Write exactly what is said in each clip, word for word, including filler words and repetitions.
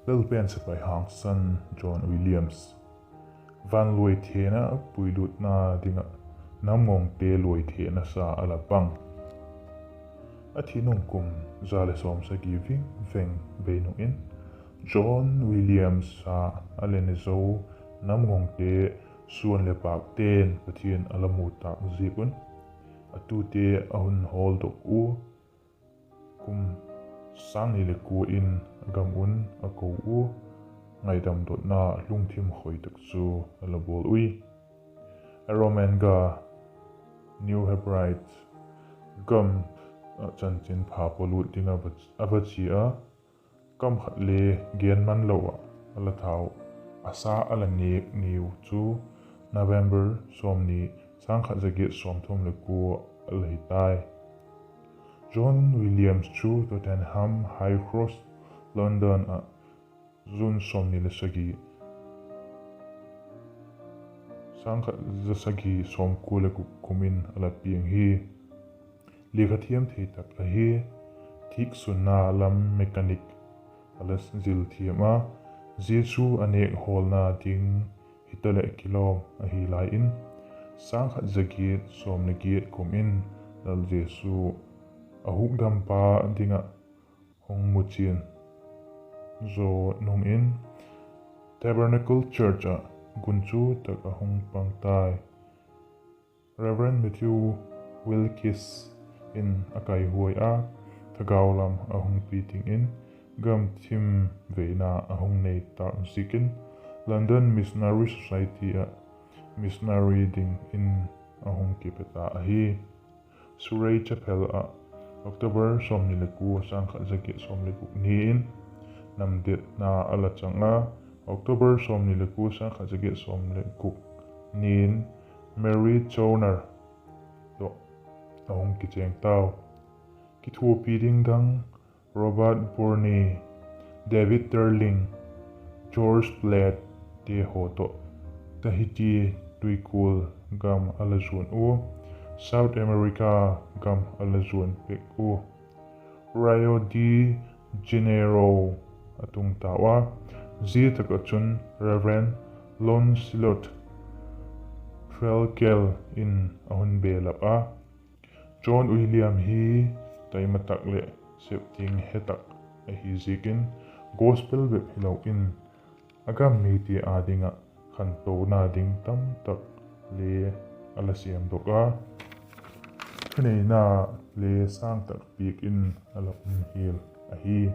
Lalpen sepai hangsan John Williams, van luaithena puilutna ding ah namngongte luaithena sa a la pang. A thi nung kum za leh sawmsagi ving veng bei nung in, John Williams a a le ne zo namngongte suan leh pâkte'n Pathian a la mu tâk ziak un, a tute a hun hawldok ua, kum sâng ni leh kua in a gam un a ko ua, ngaidam dotna lungthim khoi tak chu a la bawl ui. Aromanga, New Hebrides gam ah chanchinpha pawlut ding a va, a va chia a, kam khat le gen man lo ah a la thau, a sa a la nêk niu chu November sawmni, sâng khat za giat sawmthum leh kua a la hi tai. John Williams chu Tottenham High Cross, London ah June sawmni leh sagi, sâng khat za sagi sawmkua leh guk kum in a la piang hi. Lekha thiam thei tak ahi, thîksunna lam mechanic a la zil thiam a, zia chu a nêk hawlna ding hitaleh kilawm ahi lai in, sâng khat za giat sawm leh giat kum in Lal Jesu a hukdampa ding ah hung muchian zaw nung in Tabernacle Church ah gunchu tak a hung pang tai. Reverend Matthew Wilkes in a kaihuai a, thagau lam a hung pi dingin gamthim veina a hung nei tâk ziakin London Missionary Society ah missionary dingin a hung kipe ta ahi. Surrey Chapel ah October sawmni leh kua, sâng khat za giat sawm leh guk ni in namdetna a la chang a, October sawmni leh kua, sâng khat za giat sawm leh guk ni in Mary Chawner tawh a hung kichêng tau. Kithuapi ding dang, Robert Burney, David Turling, George Platt te haw tawh Tahiti tuikual gam a la zuan ua, South America gam a la zuan pek ua, Rio de Janeiro a tung tau a, zia tak ah chun Reverend Lancelot Falkell in a hun belap a. John William hi taima tak leh sep ding he tak ahi ziakin, gospel bep hilo in a gam mite â ding ah khantona ding tamtak le a la sêmdok a, thuneina le sâng tak piak in a la um hial ahi.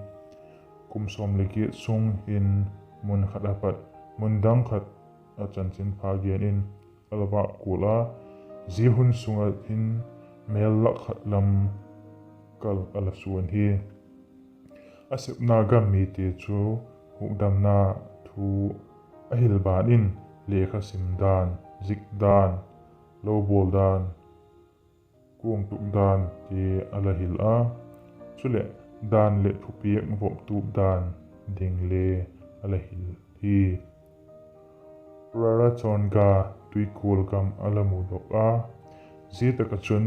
Kum sawm leh giat sung in mun khat apat mun dang khat ah chanchinpha gen in a la vâk kual a, zia hun sung ah hin mêl lak khat lam kal a la suan hi. A sepna gam mite chu hukdamna thu a hil ban in lekha sim dan, zik dan, lo bawl dan, kuang tuk dante a la hil a, chuleh dan leh thupiak vop tup dan ding le a la hil hi. Rarotonga tuikual gam a la mudok a, zia tak ah chun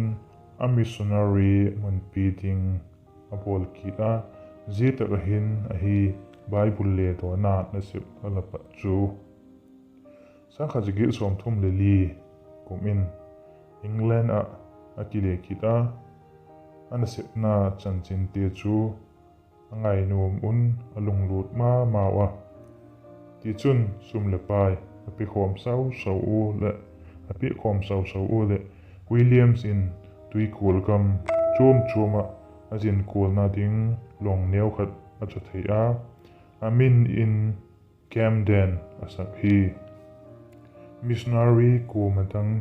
a missionary munpi ding a bawl kit a, zia tak ah hin ahi Bible le dawna nasep a la pat chu. Sâng khat za giat sawmthum leh li kum in England ah a kile kit a, a nasepna chanchinte chu a ngainuam un a lunglut ma mau a. Tichun sum leh pai a piakhawm sau sau u leh, a piakhawm sau sau u leh Williams in tuikual gam chuam chuam ah a zin kualna ding long neu khat a chaw thei a, a min in Camden a sak hi. Missionary kuama dang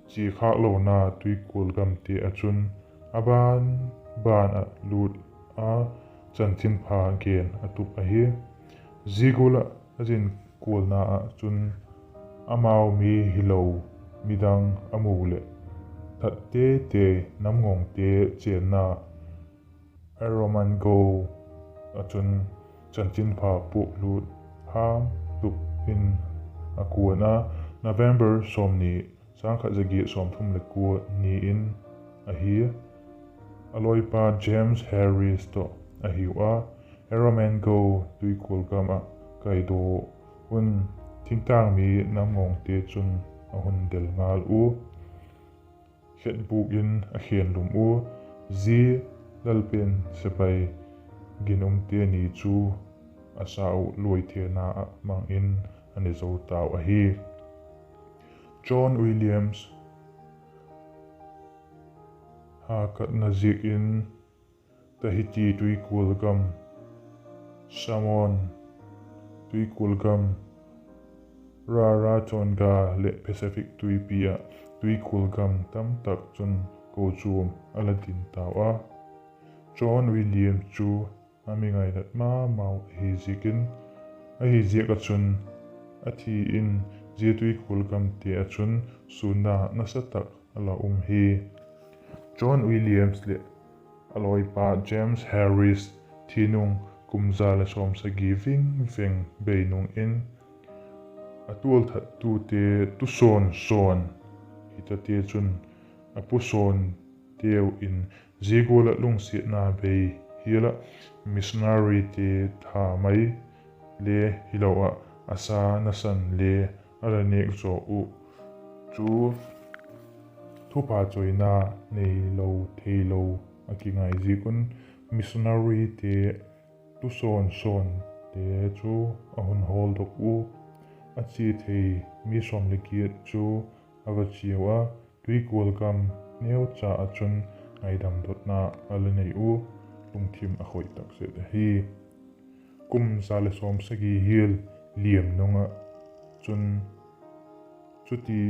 chia khâk lona tuikual gamte ah chun a ban ban ah lût a, chanchinpha gen a tup ahi. Zia gual ah a zin kualna ah chun amau mi hilo midang a mu leh, that tete namngongte chênna Erromango ah chun chanchinpha puak lût ham tup in a kuan a, November sawmni, sâng khat za giat sawmthum leh kua ni in ahi. A lawipa James Harris tawh a hiu a, Erromango tuikual gam ah kaidaw un, thingtâng mi namngawngte chun a hun del ngal ua, khetbûk in a khenlum ua, zia lalpen sepai ginumte ni chu a sa uh luaithena ah mang in a ne zo tau ahi. John Williams hakatna ziak in Tahiti tuikual gam, Samoan tuikual gam, Rarotonga leh Pacific tuipi ah tuikual gam tamtak chun kochuam a la din tau a. John Williams chu a mi ngainat ma mau ahi ziakin, ahi ziak ah chun a thi in zia tuikual gamte ah chun sûnna nasa tak a la um hi. John Williams leh a lawipa James Harris thi nung kum za leh sawmsagi ving veng bei nung in, a tualthattute tusawn sawn hitate chun a pusawn teu in zia gual ah lungsiatna bei hial ah missionaryte tha mai le hilo ah a sa nasan le a la nêk zaw uh chu thupha chawina neilo theilo a kingai ziak un missionaryte tusawn sawnte chu a hun hawldok ua, a chia thei mi sawm leh giat chu a va chiau a, tuikual gam neucha ah chun ngaidam dotna a la nei ua, lungthim a khoi tak zet ahi. Kum za leh sawmsagi hial liam nung ah chun chuti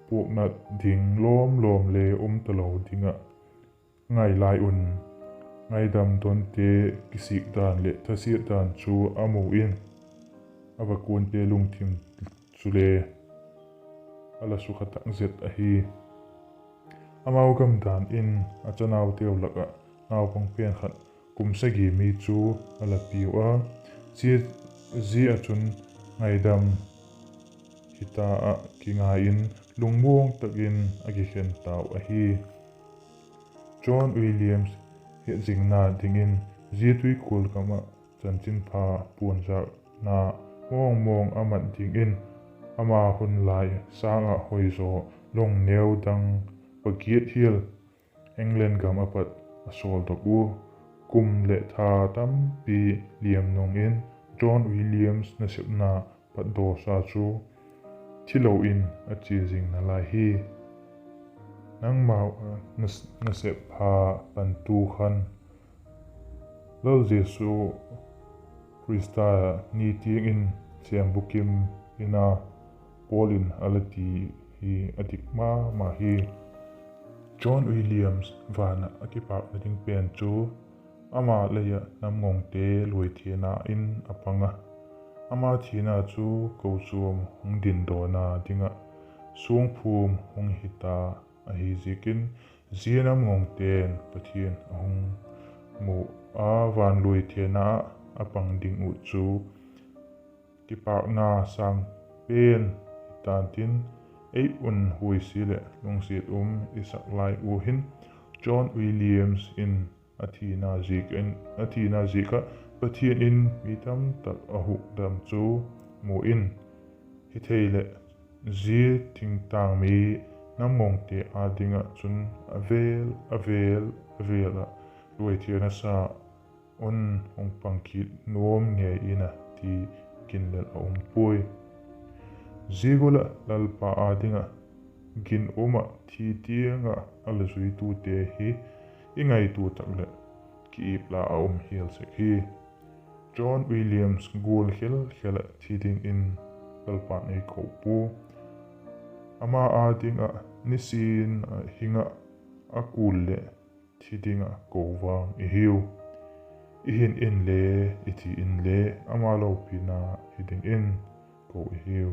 puaknat ding lawm lawm le um talo ding ah ngai lai un, ngaidam donte kisik dan leh thasiat dan chu a mu in, a va kuante lungthim chule a la sukha tak zet ahi. Amau gam dan in a chanauteu lak ah naupang pen khat kum sagi mi chu a la piu a, zia, zia ah chun ngaidam hita ah kingai in lungmuang tak in a kikhen tau ahi. John Williams hetzingna dingin zia tuikual gam ah chanchinpha puanzâkna mawngmawng a mat dingin ama hun lai sâng ah hoizaw lungneu dang pagiat hial England gam ah pat a sawldok ua, kum leh tha tampi liam nung in John Williams nasepna patdawsa chu thilo in a chia zing nalai hi. Nangmau nasep pha pantu khan Lal Jesu Khrista ni tiang in sêm bukim in a, Paul in a la ti hi a dik ma ma hi. John Williams van ah a kipâkna ding pen chu ama lei ah namngawngte luaithena in a pang a, ama thina chu kochuam hung dindawna ding ah suangphum hung hita ahi ziakin, zia namngawngte'n Pathian a hung mu a, van luaithena ah a pang ding uh chu kipâkna sâng pen hitantin, ei un huaisia leh lungsiat um i sak lai ua hin, John Williams in a thina ziak ah Pathian in mi tamtak a hukdam chu mu in, hithei leh zia thingtâng mi namngawngte â ding ah chun a vêl a vêl a vêl ah luaithena sa un hung pang kit nuam ngei in a ti ginlel a um puai. Zia gual ah Lalpa â ding ah ginum ah thi tiang ah a la zuitute hi i ngaitua tak leh kiip la a um hial sek hi. John Williams gual khel khel ah thi dingin Lalpa'n ei ko pua. Ama â ding ah nisin ah hing ah a kul leh thi ding ah ko vang i hiu. I hin inle i thi inle ama lopina hi dingin ko i hiu.